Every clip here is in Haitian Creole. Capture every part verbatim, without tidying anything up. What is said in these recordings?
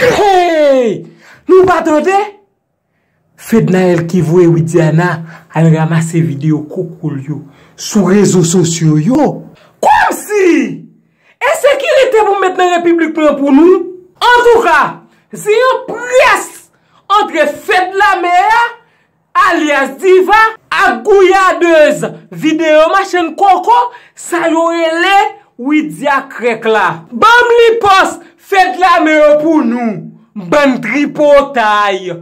Hey! Nou pa tande? Fednaelle ki voye Widiana al ranmase videyo koko'l yo sou rezo sosyo yo. Kòmsi! E sekirite pou met nan repiblik mwen pou nou? Antouka, si yon pyès antre Fedlame a, alyas Diva, ak gouyadèz videyo machann koko, sa yo rele Widia Krèk la. Ban m li pòs Fedlame yo pou nou, bann tripotay.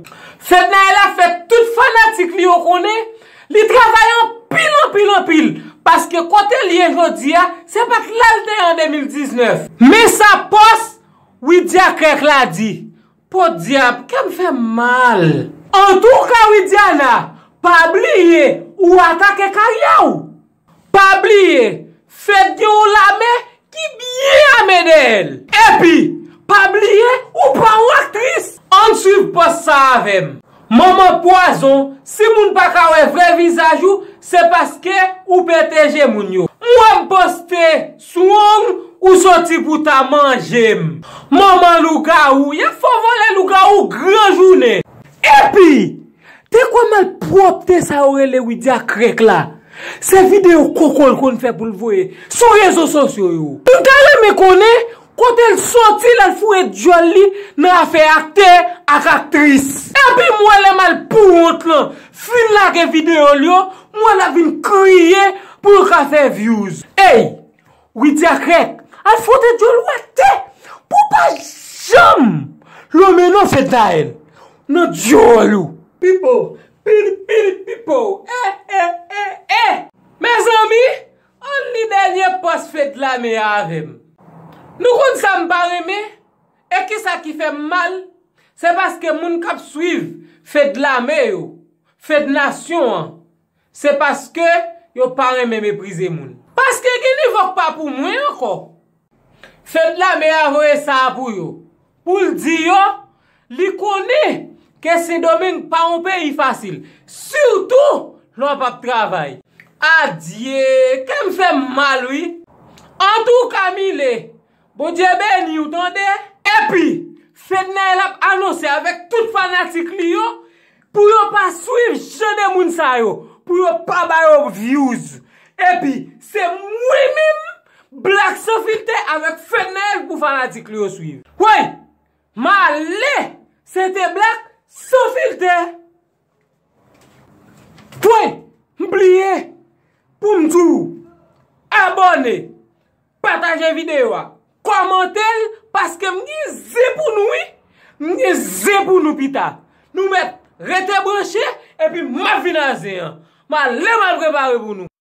Fednaelle ap fè tout fanatik li yo konnen li travay anpil, anpil, anpil, paske kote l ye jodi a, se pa t la l te ye an de mil diznèf. Men sa pòs Widia Krèk la di. Podyab, kè m fè m mal. Antouka, Widiana, pa bliye ou atake karyè w. Pa bliye, Fed gen yon lame ki byen ame dèyè l. Epi, pa bliye ou pa yon aktris. Ann swiv pòs sa avè m. Manman pwazon, si moun pa ka wè vrè vizaj ou, se paske ou pete je moun yo. M wè m poste sou ong, ou soti pou ta manje m. Manman lougawou, y ap fè w vole lougawou gran jounen. Epi, te kwè malpwòpte sa yo rele Widia Krèk la, se videyo koko l konn fè pou l voye sou rezo sosyo yo. M ta renmen konnen kote l soti lè l foure dyòl li nan afè aktè ak aktris. Epi m wè lè malpouwont lan fin lage videyo l yo, m wè l ap vin kriye pou l ka fè views. Ey! Widia Krèk, al fwote dyòl ou atè pou w pa janm lonmen non Fednaelle nan dyòl ou. Pipo, pil, pil, pipo. Eh, eh, eh, eh. Mezanmi, ann li dènye pòs Fedlame a avè m. Nou konn sa m pa renmen? E kisa ki fè m mal? Se paske moun k ap swiv Fedlame yo, Fed Nasyon an, se paske yo pa renmen meprize moun. Paske gen nivo k pa pou mwen ankò. Fedlame a voye sa a pou yo, pou l di yo, li konnen ke Sendomeng pa yon peyi fasil, sitou lè w p ap travay. Adye, kè m fè m mal wi. Antouka, Mile, Bondye beni w, tande. Epi, Fednaelle ap anonse avèk tout fanatik li yo pou yo pa swiv jan de moun sa yo, pou yo pa ba yo views. Epi, se mwen menm, Black Sans Filter avèk Fednaelle pou fanatik li yo swiv. Woy! Male! Se te Black Sans Filter. Woy! M bliye pou m di w, abòne, pataje videyo a, kòmante l, paske m gen zen pou nou wi. M gen zen pou nou pita. Nou mèt rete branche, epi m ap vin a zen an. M ale m al prepare pou nou.